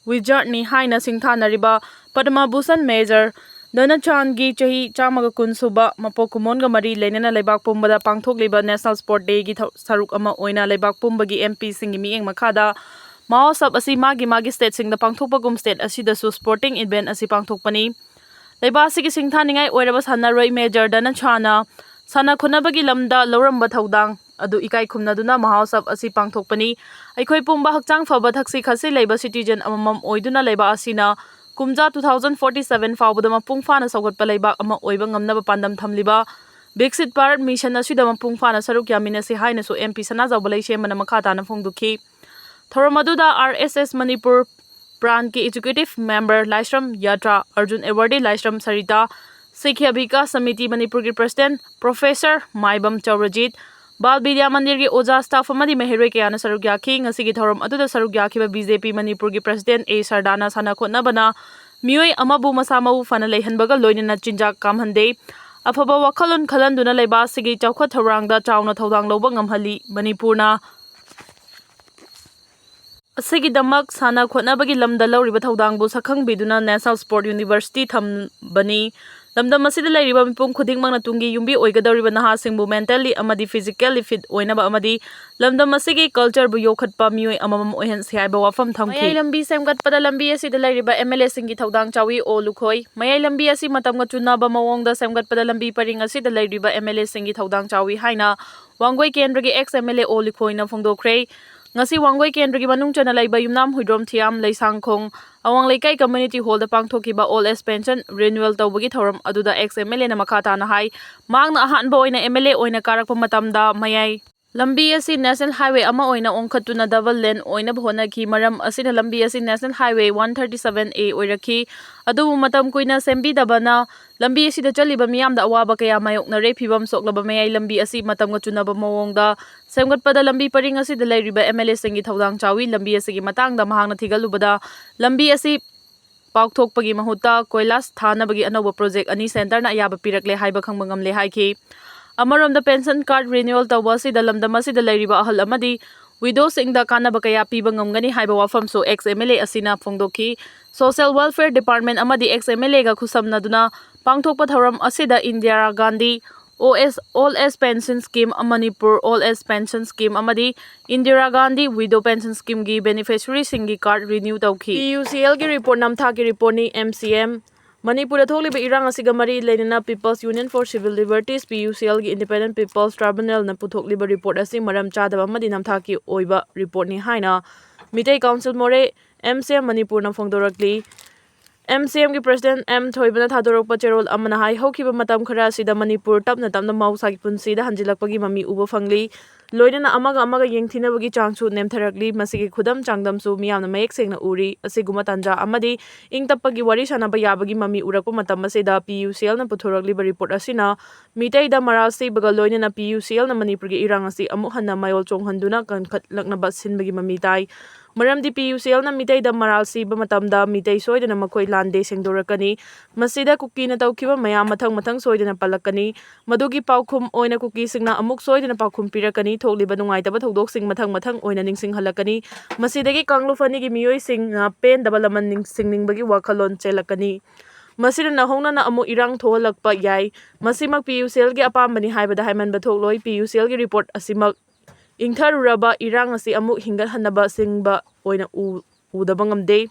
wizardꯅꯤ ꯍꯥꯏꯅ ꯁꯤꯡꯊꯥꯅꯔꯤꯕ ꯄꯗꯃ ꯚꯨꯁꯟ Major ꯙꯅꯆꯥꯟꯒꯤ ꯆꯍꯤ ꯆꯥꯝꯃꯒ ꯀꯨꯟ ꯁꯨꯕ ꯃꯄꯣꯛ ꯀꯨꯝꯑꯣꯟꯒ ꯃꯔꯤ ꯂꯩꯅꯅ ꯂꯩꯕꯥꯛ ꯄꯨꯝꯕꯗ ꯄꯥꯡꯊꯣꯛꯂꯤꯕ National Sport Dayꯒꯤ ꯊꯧ-, ꯁꯔꯨꯛ ꯑꯃ ꯑꯣꯏꯅ ꯂꯩꯕꯥꯛ ꯄꯨꯝꯕꯒꯤ MPꯁꯤꯡꯒꯤ ꯃꯤꯠꯌꯦꯡ ꯃꯈꯥꯗ ꯃꯍꯣꯠꯁꯕ ꯑꯁꯤ ꯃꯥꯒꯤ ꯃꯥꯒꯤ stateꯁꯤꯡꯗ ꯄꯥꯡꯊꯣꯛꯄꯒꯨꯝ state ꯑꯁꯤꯗꯁꯨ sporting event ꯑꯁꯤ ꯄꯥꯡꯊꯣꯛꯄꯅꯤ꯫ ꯂꯩꯕꯥꯛ ꯑꯁꯤꯒꯤ ꯁꯤꯡꯊꯥꯅꯤꯡꯉꯥꯏ ꯑꯣꯏꯔꯕ ꯁꯥꯟꯅꯔꯣꯏ Major ꯙꯅꯆꯥꯟꯅ ꯁꯥꯟꯅ ꯈꯣꯠꯅꯕꯒꯤ ꯂꯝꯗ ꯂꯧꯔꯝꯕ ꯊꯧꯗꯥꯡ ꯑꯗꯨ ꯏꯀꯥꯏ ꯈꯨꯝꯅꯗꯨꯅ ꯃꯍꯣꯠꯁꯕ ꯑꯁꯤ ꯄꯥꯡꯊꯣꯛꯄꯅꯤ꯫ ꯑꯩꯈꯣꯏ ꯄꯨꯝꯕ ꯍꯛꯆꯥꯡ ꯐꯕ, ꯊꯛꯁꯤ ꯈꯥꯁꯤ ꯂꯩꯕ citizen ꯑꯃꯃꯝ ꯑꯣꯏꯗꯨꯅ ꯂꯩꯕꯥꯛ ꯑꯁꯤꯅ ꯀꯨꯝꯖꯥ two thousand forty seven ꯐꯥꯎꯕꯗ ꯃꯄꯨꯡ ꯐꯥꯅ ꯆꯥꯎꯈꯠꯄ ꯂꯩꯕꯥꯛ ꯑꯃ ꯑꯣꯏꯕ ꯉꯝꯅꯕ ꯄꯥꯟꯗꯝ ꯊꯝꯂꯤꯕ ꯕꯤꯛꯁꯤꯠ ꯚꯥꯔꯠ ꯃꯤꯁꯟ ꯑꯁꯤꯗ ꯃꯄꯨꯡ ꯐꯥꯅ ꯁꯔꯨꯛ ꯌꯥꯃꯤꯟꯅꯁꯤ ꯍꯥꯏꯅꯁꯨ MP ꯁꯅꯥꯖꯥꯎꯕ ꯂꯩꯁꯦꯝꯕꯅ ꯃꯈꯥ ꯇꯥꯅ ꯐꯣꯡꯗꯣꯛꯈꯤ꯫ ꯊꯧꯔꯝ ꯑꯗꯨꯗ RSS ꯃꯅꯤꯄꯨꯔ branchꯀꯤ executive member ꯂꯥꯏꯁ꯭ꯔꯝ ꯌꯥꯇ꯭ꯔꯥ, ꯑꯔꯖꯨꯟ awardee ꯂꯥꯏꯁ꯭ꯔꯝ ꯁꯔꯤꯇꯥ, ꯁꯤꯈ꯭ꯌꯥ ꯕꯤꯀꯥꯁ ꯁꯃꯤꯇꯤ ꯃꯅꯤꯄꯨꯔꯒꯤ president professor ꯃꯥꯏꯕꯝ ꯆꯧꯔꯖꯤꯠ, ꯕꯥꯜ ꯕꯤꯗ꯭ꯌꯥ ꯃꯟꯗꯤꯔꯒꯤ ꯑꯣꯖꯥ, staff ꯑꯃꯗꯤ ꯃꯍꯩꯔꯣꯏ ꯀꯌꯥꯅ ꯁꯔꯨꯛ ꯌꯥꯈꯤ꯫ ꯉꯁꯤꯒꯤ ꯊꯧꯔꯝ ꯑꯗꯨꯗ ꯁꯔꯨꯛ ꯌꯥꯈꯤꯕ BJP ꯃꯅꯤꯄꯨꯔꯒꯤ president A ꯁꯔꯗꯥꯅ ꯁꯥꯟꯅ ꯈꯣꯠꯅꯕꯅ ꯃꯤꯑꯣꯏ ꯑꯃꯕꯨ ꯃꯁꯥ ꯃꯎ ꯐꯅ ꯂꯩꯍꯟꯕꯒ ꯂꯣꯏꯅꯅ ꯆꯤꯟꯖꯥꯛ ꯀꯥꯝꯍꯟꯗꯦ, ꯑꯐꯕ ꯋꯥꯈꯜꯂꯣꯟ ꯈꯜꯍꯟꯗꯨꯅ ꯂꯩꯕꯥꯛ ꯑꯁꯤꯒꯤ ꯆꯥꯎꯈꯠ ꯊꯧꯔꯥꯡꯗ ꯆꯥꯎꯅ ꯊꯧꯗꯥꯡ ꯂꯧꯕ ꯉꯝꯍꯜꯂꯤ꯫ ꯃꯅꯤꯄꯨꯔꯅ ꯑꯁꯤꯒꯤꯗꯃꯛ ꯁꯥꯟꯅ ꯈꯣꯠꯅꯕꯒꯤ ꯂꯝꯗ ꯂꯧꯔꯤꯕ ꯊꯧꯗꯥꯡꯕꯨ ꯁꯛꯈꯪꯕꯤꯗꯨꯅ National Sport University ꯊꯝꯕꯅꯤ꯫ ꯂꯝꯗꯝ ꯑꯁꯤꯗ ꯂꯩꯔꯤꯕ ꯃꯤꯄꯨꯝ ꯈꯨꯗꯤꯡꯃꯛꯅ ꯇꯨꯡꯒꯤ ꯌꯨꯝꯕꯤ ꯑꯣꯏꯒꯗꯧꯔꯤꯕ ꯅꯍꯥꯁꯤꯡꯕꯨ mentally ꯑꯃꯗꯤ physically fit ꯑꯣꯏꯅꯕ ꯑꯃꯗꯤ ꯂꯝꯗꯝ ꯑꯁꯤꯒꯤ cultureꯕꯨ ꯌꯣꯛꯈꯠꯄ ꯃꯤꯑꯣꯏ ꯑꯃꯃꯝ ꯑꯣꯏꯍꯟꯁꯤ ꯍꯥꯏꯕ ꯋꯥꯐꯝ ꯊꯝꯈꯤ꯫ ꯃꯌꯥꯏ ꯂꯝꯕꯤ ꯁꯦꯝꯒꯠꯄꯗ ꯂꯝꯕꯤ ꯑꯁꯤꯗ ꯂꯩꯔꯤꯕ MLAꯁꯤꯡꯒꯤ ꯊꯧꯗꯥꯡ ꯆꯥꯎꯏ꯫ ꯑꯣ ꯂꯨꯈꯣꯏ꯫ ꯃꯌꯥꯏ ꯂꯝꯕꯤ ꯑꯁꯤ ꯃꯇꯝꯒ ꯆꯨꯅꯕ ꯃꯑꯣꯡꯗ ꯁꯦꯝꯒꯠꯄꯗ ꯂꯝꯕꯤ ꯄꯔꯤꯡ ꯑꯁꯤꯗ ꯂꯩꯔꯤꯕ MLAꯁꯤꯡꯒꯤ ꯊꯧꯗꯥꯡ ꯆꯥꯎꯏ ꯍꯥꯏꯅ ꯋꯥꯡꯒꯣꯏ ꯀꯦꯟꯗ꯭ꯔꯒꯤ ex MLA ꯑꯣ ꯂꯨꯈꯣꯏꯅ ꯐꯣꯡꯗꯣꯛꯈ꯭ꯔꯦ꯫ ꯉꯁꯤ ꯋꯥꯡꯒꯣꯏ ꯀꯦꯟꯗ꯭ꯔꯒꯤ ꯃꯅꯨꯡ ꯆꯟꯅ ꯂꯩꯕ ꯌꯨꯝꯅꯥꯝ ꯍꯨꯏꯗ꯭ꯔꯣꯝ ꯊꯤꯌꯥꯝ ꯂꯩꯁꯥꯡꯈꯣꯡ ꯑꯋꯥꯡ ꯂꯩꯀꯥꯏ community hallꯗ ꯄꯥꯡꯊꯣꯛꯈꯤꯕ old age pension renewal ꯇꯧꯕꯒꯤ ꯊꯧꯔꯝ ꯑꯗꯨꯗ ex MLAꯅ ꯃꯈꯥ ꯇꯥꯅ ꯍꯥꯏ, ꯃꯍꯥꯛꯅ ꯑꯍꯥꯟꯕ ꯑꯣꯏꯅ MLA ꯑꯣꯏꯅ ꯀꯥꯔꯛꯄ ꯃꯇꯝꯗ ꯃꯌꯥꯏ ꯂꯝꯕꯤ ꯑꯁꯤ national highway ꯑꯃ ꯑꯣꯏꯅ ꯑꯣꯟꯈꯠꯇꯨꯅ double lane ꯑꯣꯏꯅꯕ ꯍꯣꯠꯅꯈꯤ꯫ ꯃꯔꯝ ꯑꯁꯤꯅ ꯂꯝꯕꯤ ꯑꯁꯤ national highway one thirty seven A ꯑꯣꯏꯔꯛꯈꯤ꯫ ꯑꯗꯨꯕꯨ ꯃꯇꯝ ꯀꯨꯏꯅ ꯁꯦꯝꯕꯤꯗꯕꯅ ꯂꯝꯕꯤ ꯑꯁꯤꯗ ꯆꯠꯂꯤꯕ ꯃꯤꯌꯥꯝꯗ ꯑꯋꯥꯕ ꯀꯌꯥ ꯃꯥꯌꯣꯛꯅꯔꯦ꯫ ꯐꯤꯕꯝ ꯁꯣꯛꯂꯕ ꯃꯌꯥꯏ ꯂꯝꯕꯤ ꯑꯁꯤ ꯃꯇꯝꯒ ꯆꯨꯅꯕ ꯃꯑꯣꯡꯗ ꯁꯦꯝꯒꯠꯄꯗ ꯂꯝꯕꯤ ꯄꯔꯤꯡ ꯑꯁꯤꯗ ꯂꯩꯔꯤꯕ MLAꯁꯤꯡꯒꯤ ꯊꯧꯗꯥꯡ ꯆꯥꯎꯏ꯫ ꯂꯝꯕꯤ ꯑꯁꯤꯒꯤ ꯃꯇꯥꯡꯗ ꯃꯍꯥꯛꯅ ꯊꯤꯒꯠꯂꯨꯕꯗ ꯂꯝꯕꯤ ꯑꯁꯤ ꯄꯥꯛꯊꯣꯛꯄꯒꯤ ꯃꯍꯨꯠꯇ ꯀꯣꯏꯂꯥꯁ ꯊꯥꯅꯕꯒꯤ ꯑꯅꯧꯕ project ꯑꯅꯤ centreꯅ ꯑꯌꯥꯕ ꯄꯤꯔꯛꯂꯦ ꯍꯥꯏꯕ ꯈꯪꯕ ꯉꯝꯂꯦ ꯍꯥꯏꯈꯤ꯫ ꯑꯃꯔꯣꯝꯗ pension card renewal ꯇꯧꯕ ꯑꯁꯤꯗ ꯂꯝꯗꯝ ꯑꯁꯤꯗ ꯂꯩꯔꯤꯕ ꯑꯍꯜ ꯑꯃꯗꯤ widowꯁꯤꯡꯗ ꯀꯥꯟꯅꯕ ꯀꯌꯥ ꯄꯤꯕ ꯉꯝꯒꯅꯤ ꯍꯥꯏꯕ ꯋꯥꯐꯝꯁꯨ ex MLA ꯑꯁꯤꯅ ꯐꯣꯡꯗꯣꯛꯈꯤ꯫ Social Welfare Department ꯑꯃꯗꯤ ex MLAꯒ ꯈꯨꯠꯁꯝꯅꯗꯨꯅ ꯄꯥꯡꯊꯣꯛꯄ ꯊꯧꯔꯝ ꯑꯁꯤꯗ Indira Gandhi OS, Old Age Pension Scheme, Manipur Old Age Pension Scheme ꯑꯃꯗꯤ Indira Gandhi Widow Pension Schemeꯒꯤ beneficiaryꯁꯤꯡꯒꯤ card renew ꯇꯧꯈꯤ꯫ PUCLꯒꯤ report ꯅꯝꯊꯥꯛꯀꯤ reportꯅꯤ꯫ MCM꯫ ꯃꯅꯤꯄꯨꯔꯗ ꯊꯣꯛꯂꯤꯕ ꯏꯔꯥꯡ ꯑꯁꯤꯒ ꯃꯔꯤ ꯂꯩꯅꯅ People's Union for Civil Liberties, PUCLꯒꯤ Independent People's Tribunalꯅ ꯄꯨꯊꯣꯛꯂꯤꯕ report ꯑꯁꯤ ꯃꯔꯝ ꯆꯥꯗꯕ ꯑꯃꯗꯤ ꯅꯝꯊꯥꯛꯀꯤ ꯑꯣꯏꯕ reportꯅꯤ ꯍꯥꯏꯅ ꯃꯤꯇꯩ Council ꯃꯣꯔꯦ, MCM ꯃꯅꯤꯄꯨꯔꯅ ꯐꯣꯡꯗꯣꯔꯛꯂꯤ꯫ MCMꯒꯤ President M ꯊꯣꯏꯕꯅ ꯊꯥꯗꯣꯔꯛꯄ ꯆꯦꯔꯣꯜ ꯑꯃꯅ ꯍꯥꯏ, ꯍꯧꯈꯤꯕ ꯃꯇꯝ ꯈꯔ ꯑꯁꯤꯗ ꯃꯅꯤꯄꯨꯔ ꯇꯞꯅ ꯇꯞꯅ ꯃꯍꯧꯁꯥꯒꯤ ꯄꯨꯟꯁꯤꯗ ꯍꯟꯖꯤꯜꯂꯛꯄꯒꯤ ꯃꯃꯤ ꯎꯕ ꯐꯪꯂꯤ꯫ ꯂꯣꯏꯅꯅ ꯑꯃꯒ ꯑꯃꯒ ꯌꯦꯡꯊꯤꯅꯕꯒꯤ ꯆꯥꯡꯁꯨ ꯅꯦꯝꯊꯔꯛꯂꯤ꯫ ꯃꯁꯤꯒꯤ ꯈꯨꯗꯝ ꯆꯥꯡꯗꯝꯁꯨ ꯃꯤꯌꯥꯝꯅ ꯃꯌꯦꯛ ꯁꯦꯡꯅ ꯎꯔꯤ꯫ ꯑꯁꯤꯒꯨꯝꯕ ꯇꯥꯟꯖꯥ ꯑꯃꯗꯤ ꯏꯪ ꯇꯞꯄꯒꯤ ꯋꯥꯔꯤ ꯁꯥꯅꯕ ꯌꯥꯕꯒꯤ ꯃꯃꯤ ꯎꯔꯛꯄ ꯃꯇꯝ ꯑꯁꯤꯗ PUCLꯅ ꯄꯨꯊꯣꯔꯛꯂꯤꯕ report ꯑꯁꯤꯅ ꯃꯤꯇꯩꯗ ꯃꯔꯥꯜ ꯁꯤꯕꯒ ꯂꯣꯏꯅꯅ PUCLꯅ ꯃꯅꯤꯄꯨꯔꯒꯤ ꯏꯔꯥꯡ ꯑꯁꯤ ꯑꯃꯨꯛ ꯍꯟꯅ ꯃꯌꯣꯜ ꯆꯣꯡꯍꯟꯗꯨꯅ ꯀꯟꯈꯠꯂꯛꯅꯕ ꯁꯤꯟꯕꯒꯤ ꯃꯃꯤ ꯇꯥꯏ꯫ ꯃꯔꯝꯗꯤ PUCLꯅ ꯃꯤꯇꯩꯗ ꯃꯔꯥꯜ ꯁꯤꯕ ꯃꯇꯝꯗ ꯃꯤꯇꯩ ꯁꯣꯏꯗꯅ ꯃꯈꯣꯏ ꯂꯥꯟꯗꯦ ꯁꯦꯡꯗꯣꯔꯛꯀꯅꯤ꯫ ꯃꯁꯤꯗ ꯀꯨꯀꯤꯅ ꯇꯧꯈꯤꯕ ꯃꯌꯥꯝ ꯃꯊꯪ ꯃꯊꯪ ꯁꯣꯏꯗꯅ ꯄꯜꯂꯛꯀꯅꯤ꯫ ꯃꯗꯨꯒꯤ ꯄꯥꯎꯈꯨꯝ ꯑꯣꯏꯅ ꯀꯨꯀꯤꯁꯤꯡꯅ ꯑꯃꯨꯛ ꯁꯣꯏꯗꯅ ꯄꯥꯎꯈꯨꯝ ꯄꯤꯔꯛꯀꯅꯤ꯫ ꯊꯣꯛꯂꯤꯕ ꯅꯨꯡꯉꯥꯏꯇꯕ ꯊꯧꯗꯣꯛꯁꯤꯡ ꯃꯊꯪ ꯃꯊꯪ ꯑꯣꯏꯅ ꯅꯤꯡꯁꯤꯡꯍꯜꯂꯛꯀꯅꯤ꯫ ꯃꯁꯤꯗꯒꯤ ꯀꯥꯡꯂꯨꯞ ꯑꯅꯤꯒꯤ ꯃꯤꯑꯣꯏꯁꯤꯡꯅ ꯄꯦꯟꯗꯕ ꯂꯃꯟ ꯅꯤꯡꯁꯤꯡꯅꯤꯡꯕꯒꯤ ꯋꯥꯈꯜꯂꯣꯟ ꯆꯦꯜꯂꯛꯀꯅꯤ꯫ ꯃꯁꯤꯅ ꯅꯧꯍꯧꯅꯅ ꯑꯃꯨꯛ ꯏꯔꯥꯡ ꯊꯣꯛꯍꯜꯂꯛꯄ ꯌꯥꯏ꯫ ꯃꯁꯤꯃꯛ ꯄꯤ ꯌꯨ ꯁꯤ ꯑꯦꯜꯒꯤ ꯑꯄꯥꯝꯕꯅꯤ ꯍꯥꯏꯕꯗ ꯍꯥꯏꯃꯟꯕ ꯊꯣꯛꯂꯣꯏ꯫ ꯄꯤ ꯌꯨ ꯁꯤ ꯑꯦꯜꯒꯤ ꯔꯤꯄꯣꯔꯠ ꯑꯁꯤꯃꯛ ꯏꯪꯊꯔꯨꯔꯕ ꯏꯔꯥꯡ ꯑꯁꯤ ꯑꯃꯨꯛ ꯍꯤꯡꯒꯠꯍꯟꯅꯕ ꯁꯤꯡꯕ ꯑꯣꯏꯅ ꯎ-, ꯎꯗꯕ ꯉꯝꯗꯦ꯫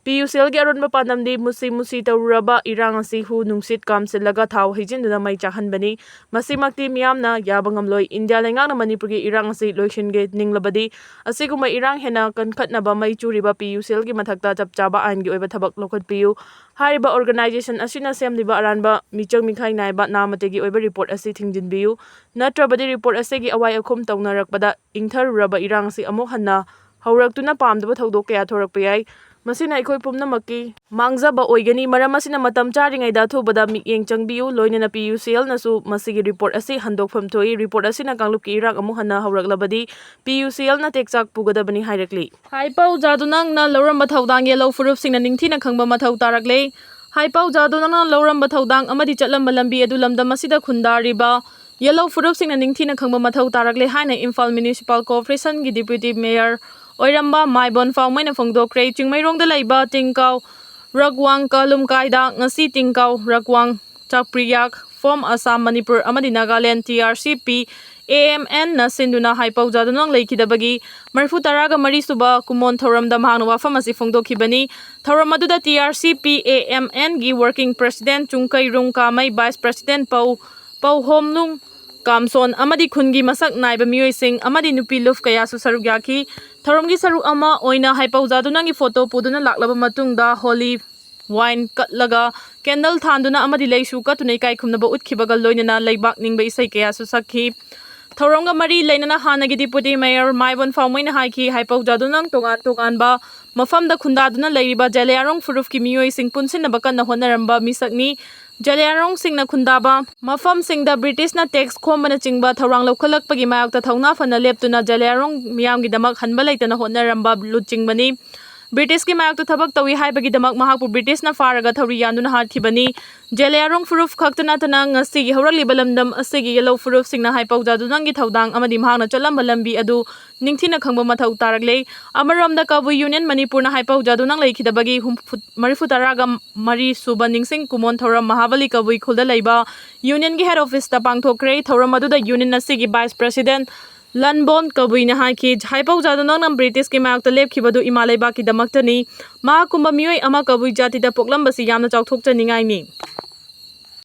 ꯄꯤ ꯌꯨ ꯁꯤ ꯑꯦꯜꯒꯤ ꯑꯔꯣꯟꯕ ꯄꯥꯟꯗꯝꯗꯤ ꯃꯨꯁꯤ ꯃꯨꯁꯤ ꯇꯧꯔꯨꯔꯕ ꯏꯔꯥꯡ ꯑꯁꯤ ꯍꯨ ꯅꯨꯡꯁꯤꯠ ꯀꯥꯝꯁꯤꯜꯂꯒ ꯊꯥꯎ ꯍꯩꯖꯤꯟꯗꯨꯅ ꯃꯩ ꯆꯥꯛꯍꯟꯕꯅꯤ꯫ ꯃꯁꯤꯃꯛꯇꯤ ꯃꯤꯌꯥꯝꯅ ꯌꯥꯕ ꯉꯝꯂꯣꯏ꯫ ꯏꯟꯗꯤꯌꯥ ꯂꯩꯉꯥꯛꯅ ꯃꯅꯤꯄꯨꯔꯒꯤ ꯏꯔꯥꯡ ꯑꯁꯤ ꯂꯣꯏꯁꯤꯟꯒꯦ ꯅꯤꯡꯂꯕꯗꯤ ꯑꯁꯤꯒꯨꯝꯕ ꯏꯔꯥꯡ ꯍꯦꯟꯅ ꯀꯟꯈꯠꯅꯕ ꯃꯩ ꯆꯨꯔꯤꯕ ꯄꯤ ꯌꯨ ꯁꯤ ꯑꯦꯜꯒꯤ ꯃꯊꯛꯇ ꯆꯞ ꯆꯥꯕ ꯑꯥꯏꯟꯒꯤ ꯑꯣꯏꯕ ꯊꯕꯛ ꯂꯧꯈꯠꯄꯤꯌꯨ꯫ ꯍꯥꯏꯔꯤꯕ ꯑꯣꯔꯒꯅꯥꯏꯖꯦꯁꯟ ꯑꯁꯤꯅ ꯁꯦꯝꯂꯤꯕ ꯑꯔꯥꯟꯕ ꯃꯤꯆꯪ ꯃꯤꯈꯥꯏ ꯅꯥꯏꯕ ꯅꯥꯃꯇꯦꯒꯤ ꯑꯣꯏꯕ ꯔꯤꯄꯣꯔꯠ ꯑꯁꯤ ꯊꯤꯡꯖꯤꯟꯕꯤꯌꯨ꯫ ꯅꯠꯇ꯭ꯔꯕꯗꯤ ꯔꯤꯄꯣꯔꯠ ꯑꯁꯤꯒꯤ ꯑꯋꯥꯏ ꯑꯈꯨꯝ ꯇꯧꯅꯔꯛꯄꯗ ꯏꯪꯊꯔꯨꯔꯕ ꯏꯔꯥꯡ ꯑꯁꯤ ꯑꯃꯨꯛ ꯍꯟꯅ ꯍꯧꯔꯛꯇꯨꯅ ꯄꯥꯝꯗꯕ ꯊꯧꯗꯣꯛ ꯀꯌꯥ ꯊꯣꯔꯛꯄ ꯌꯥꯏ꯫ ꯃꯁꯤꯅ ꯑꯩꯈꯣꯏ ꯄꯨꯝꯅꯃꯛꯀꯤ ꯃꯥꯡꯖꯕ ꯑꯣꯏꯒꯅꯤ꯫ ꯃꯔꯝ ꯑꯁꯤꯅ ꯃꯇꯝ ꯆꯥꯔꯤꯉꯩꯗ ꯑꯊꯨꯕꯗ ꯃꯤꯠꯌꯦꯡ ꯆꯪꯕꯤꯌꯨ꯫ ꯂꯣꯏꯅꯅ ꯄꯤ ꯌꯨ ꯁꯤ ꯑꯦꯜꯅꯁꯨ ꯃꯁꯤꯒꯤ ꯔꯤꯄꯣꯔꯠ ꯑꯁꯤ ꯍꯟꯗꯣꯛꯐꯝ ꯊꯣꯛꯏ꯫ ꯔꯤꯄꯣꯔꯠ ꯑꯁꯤꯅ ꯀꯥꯡꯂꯨꯞꯀꯤ ꯏꯔꯥꯡ ꯑꯃꯨꯛ ꯍꯟꯅ ꯍꯧꯔꯛꯂꯕꯗꯤ ꯄꯤ ꯌꯨ ꯁꯤ ꯑꯦꯜꯅ ꯇꯦꯛꯆꯥꯛ ꯄꯨꯒꯗꯕꯅꯤ ꯍꯥꯏꯔꯛꯂꯤ꯫ ꯍꯥꯏꯄꯧ ꯖꯥꯗꯨꯅꯪꯅ ꯂꯧꯔꯝꯕ ꯊꯧꯗꯥꯡ ꯌꯦꯜꯍꯧ ꯐꯨꯔꯨꯞꯁꯤꯡꯅ ꯅꯤꯡꯊꯤꯅ ꯈꯪꯕ ꯃꯊꯧ ꯇꯥꯔꯛꯂꯦ꯫ ꯍꯥꯏꯄꯧ ꯖꯥꯗꯨꯅꯪꯅ ꯂꯧꯔꯝꯕ ꯊꯧꯗꯥꯡ ꯑꯃꯗꯤ ꯆꯠꯂꯝꯕ ꯂꯝꯕꯤ ꯑꯗꯨ ꯂꯝꯗꯝ ꯑꯁꯤꯗ ꯈꯨꯟꯗꯥꯔꯤꯕ ꯌꯦꯜꯍꯧ ꯐꯨꯔꯨꯞꯁꯤꯡꯅ ꯅꯤꯡꯊꯤꯅ ꯈꯪꯕ ꯃꯊꯧ ꯇꯥꯔꯛꯂꯦ ꯍꯥꯏꯅ ꯏꯝꯐꯥꯜ ꯃ꯭ꯌꯨꯅꯤꯁꯤꯄꯥꯜ ꯀꯣꯔꯄꯣꯔꯦꯁꯟꯒꯤ ꯗꯤꯄ꯭ꯌꯨꯇꯤ ꯃꯦꯌꯔ ꯑꯣꯏꯔꯝꯕ ꯃꯥꯏꯕꯣꯟ ꯐꯥꯎꯃꯩꯅ ꯐꯣꯡꯗꯣꯛꯈ꯭ꯔꯦ꯫ ꯆꯤꯡꯃꯩꯔꯣꯡꯗ ꯂꯩꯕ ꯇꯤꯡꯀꯥꯎ ꯔꯛꯋꯥꯡ ꯀꯥꯂꯨꯝꯀꯥꯏꯗ ꯉꯁꯤ ꯇꯤꯡꯀꯥꯎ ꯔꯛꯋꯥꯡ ꯆꯥꯛꯄ꯭ꯔꯤꯌꯥꯛ ꯐꯣꯝ ꯑꯁꯥꯝ, ꯃꯅꯤꯄꯨꯔ ꯑꯃꯗꯤ Nagaland T R C P A M ꯑꯦꯟꯅ ꯁꯤꯟꯗꯨꯅ ꯍꯥꯏꯄꯧ ꯖꯥꯗꯨꯅꯪ ꯂꯩꯈꯤꯗꯕꯒꯤ ꯃꯔꯤꯐꯨ ꯇꯔꯥꯒ ꯃꯔꯤ ꯁꯨꯕ ꯀꯨꯃꯣꯟ ꯊꯧꯔꯝꯗ ꯃꯍꯥꯛꯅ ꯋꯥꯐꯝ ꯑꯁꯤ ꯐꯣꯡꯗꯣꯛꯈꯤꯕꯅꯤ꯫ ꯊꯧꯔꯝ ꯑꯗꯨꯗ T R C P A M ꯑꯦꯟꯒꯤ working president Chungkeirung Kamei, vice president Pou, Pouhomlung Kamson ꯑꯃꯗꯤ ꯈꯨꯟꯒꯤ ꯃꯁꯛ ꯅꯥꯏꯕ ꯃꯤꯑꯣꯏꯁꯤꯡ ꯑꯃꯗꯤ ꯅꯨꯄꯤ ꯂꯨꯞ ꯀꯌꯥꯁꯨ ꯁꯔꯨꯛ ꯌꯥꯈꯤ꯫ ꯊꯧꯔꯝꯒꯤ ꯁꯔꯨꯛ ꯑꯃ ꯑꯣꯏꯅ ꯍꯥꯏꯄꯧ ꯖꯥꯗꯨꯅꯪꯒꯤ ꯐꯣꯇꯣ ꯄꯨꯗꯨꯅ ꯂꯥꯛꯂꯕ ꯃꯇꯨꯡꯗ ꯍꯣꯂꯤ ꯋꯥꯏꯟ ꯀꯠꯂꯒ ꯀꯦꯟꯗꯜ ꯊꯥꯟꯗꯨꯅ ꯑꯃꯗꯤ ꯂꯩꯁꯨ ꯀꯠꯇꯨꯅ ꯏꯀꯥꯏ ꯈꯨꯝꯅꯕ ꯎꯠꯈꯤꯕꯒ ꯂꯣꯏꯅꯅ ꯂꯩꯕꯥꯛ ꯅꯤꯡꯕ ꯏꯁꯩ ꯀꯌꯥꯁꯨ ꯁꯛꯈꯤ꯫ ꯊꯧꯔꯝꯒ ꯃꯔꯤ ꯂꯩꯅꯅ ꯍꯥꯟꯅꯒꯤ ꯗꯤꯄꯨꯇꯤ ꯃꯦꯌꯔ ꯃꯥꯏꯕꯣꯟ ꯐꯥꯎꯃꯩꯅ ꯍꯥꯏꯈꯤ, ꯍꯥꯏꯄꯧ ꯖꯥꯗꯨꯅꯪ ꯇꯣꯉꯥꯟ ꯇꯣꯉꯥꯟꯕ ꯃꯐꯝꯗ ꯈꯨꯟꯗꯥꯗꯨꯅ ꯂꯩꯔꯤꯕ ꯖꯂꯤꯌꯥꯔꯣꯡ ꯐꯨꯔꯨꯞꯀꯤ ꯃꯤꯑꯣꯏꯁꯤꯡ ꯄꯨꯟꯁꯤꯟꯅꯕ ꯀꯟꯅ ꯍꯣꯠꯅꯔꯝꯕ ꯃꯤꯁꯛꯅꯤ꯫ ꯖꯂꯤꯌꯥꯔꯣꯡꯁꯤꯡꯅ ꯈꯨꯟꯗꯥꯕ ꯃꯐꯝꯁꯤꯡꯗ ꯕ꯭ꯔꯤꯇꯤꯁꯅ ꯇꯦꯛꯁ ꯈꯣꯝꯕꯅꯆꯤꯡꯕ ꯊꯧꯔꯥꯡ ꯂꯧꯈꯠꯂꯛꯄꯒꯤ ꯃꯥꯌꯣꯛꯇ ꯊꯧꯅꯥ ꯐꯅ ꯂꯦꯞꯇꯨꯅ ꯖꯂꯤꯌꯥꯔꯣꯡ ꯃꯤꯌꯥꯝꯒꯤꯗꯃꯛ ꯍꯟꯕ ꯂꯩꯇꯅ ꯍꯣꯠꯅꯔꯝꯕ ꯂꯨꯆꯤꯡꯕꯅꯤ꯫ ꯕ꯭ꯔꯤꯇꯤꯁꯀꯤ ꯃꯥꯌꯣꯛꯇ ꯊꯕꯛ ꯇꯧꯏ ꯍꯥꯏꯕꯒꯤꯗꯃꯛ ꯃꯍꯥꯛꯄꯨ ꯕ꯭ꯔꯤꯇꯤꯁꯅ ꯐꯥꯔꯒ ꯊꯧꯔꯤ ꯌꯥꯟꯗꯨꯅ ꯍꯥꯠꯈꯤꯕꯅꯤ꯫ ꯖꯦꯂꯤꯌꯥꯡꯔꯣꯡ ꯐꯨꯔꯨꯞ ꯈꯛꯇ ꯅꯠꯇꯅ ꯉꯁꯤꯒꯤ ꯍꯧꯔꯛꯂꯤꯕ ꯂꯝꯗꯝ ꯑꯁꯤꯒꯤ ꯌꯦꯜꯍꯧ ꯐꯨꯔꯨꯞꯁꯤꯡꯅ ꯍꯥꯏꯄꯧ ꯖꯥꯗꯨꯅꯪꯒꯤ ꯊꯧꯗꯥꯡ ꯑꯃꯗꯤ ꯃꯍꯥꯛꯅ ꯆꯠꯂꯝꯕ ꯂꯝꯕꯤ ꯑꯗꯨ ꯅꯤꯡꯊꯤꯅ ꯈꯪꯕ ꯃꯊꯧ ꯇꯥꯔꯛꯂꯦ꯫ ꯑꯃꯔꯣꯝꯗ ꯀꯕꯨꯏ ꯌꯨꯅꯤꯌꯟ ꯃꯅꯤꯄꯨꯔꯅ ꯍꯥꯏꯄꯧ ꯖꯥꯗꯨꯅꯪ ꯂꯩꯈꯤꯗꯕꯒꯤ ꯍꯨꯝꯐꯨ, ꯃꯔꯤꯐꯨ ꯇꯔꯥꯒ ꯃꯔꯤ ꯁꯨꯕ ꯅꯤꯡꯁꯤꯡ ꯀꯨꯃꯣꯟ ꯊꯧꯔꯝ ꯃꯍꯥꯕꯂꯤ ꯀꯕꯨꯏ ꯈꯨꯜꯗ ꯂꯩꯕ ꯌꯨꯅꯤꯌꯟꯒꯤ ꯍꯦꯗ ꯑꯣꯐꯤꯁꯇ ꯄꯥꯡꯊꯣꯛꯈ꯭ꯔꯦ꯫ ꯊꯧꯔꯝ ꯑꯗꯨꯗ ꯌꯨꯅꯤꯌꯟ ꯑꯁꯤꯒꯤ ꯚꯥꯏꯁ ꯄ꯭ꯔꯦꯁꯤꯗꯦꯟꯠ ꯂꯟꯕꯣꯟ ꯀꯕꯨꯏꯅ ꯍꯥꯏꯈꯤ, ꯍꯥꯏꯄꯧ ꯖꯥꯗꯨꯅꯪꯅ ꯕ꯭ꯔꯤꯇꯤꯁꯀꯤ ꯃꯥꯌꯣꯛꯇ ꯂꯦꯞꯈꯤꯕꯗꯨ ꯏꯃꯥ ꯂꯩꯕꯥꯛꯀꯤꯗꯃꯛꯇꯅꯤ꯫ ꯃꯍꯥꯛꯀꯨꯝꯕ ꯃꯤꯑꯣꯏ ꯑꯃ ꯀꯕꯨꯏ ꯖꯥꯇꯤꯗ ꯄꯣꯛꯂꯝꯕꯁꯤ ꯌꯥꯝꯅ ꯆꯥꯎꯊꯣꯛꯆꯅꯤꯡꯉꯥꯏꯅꯤ꯫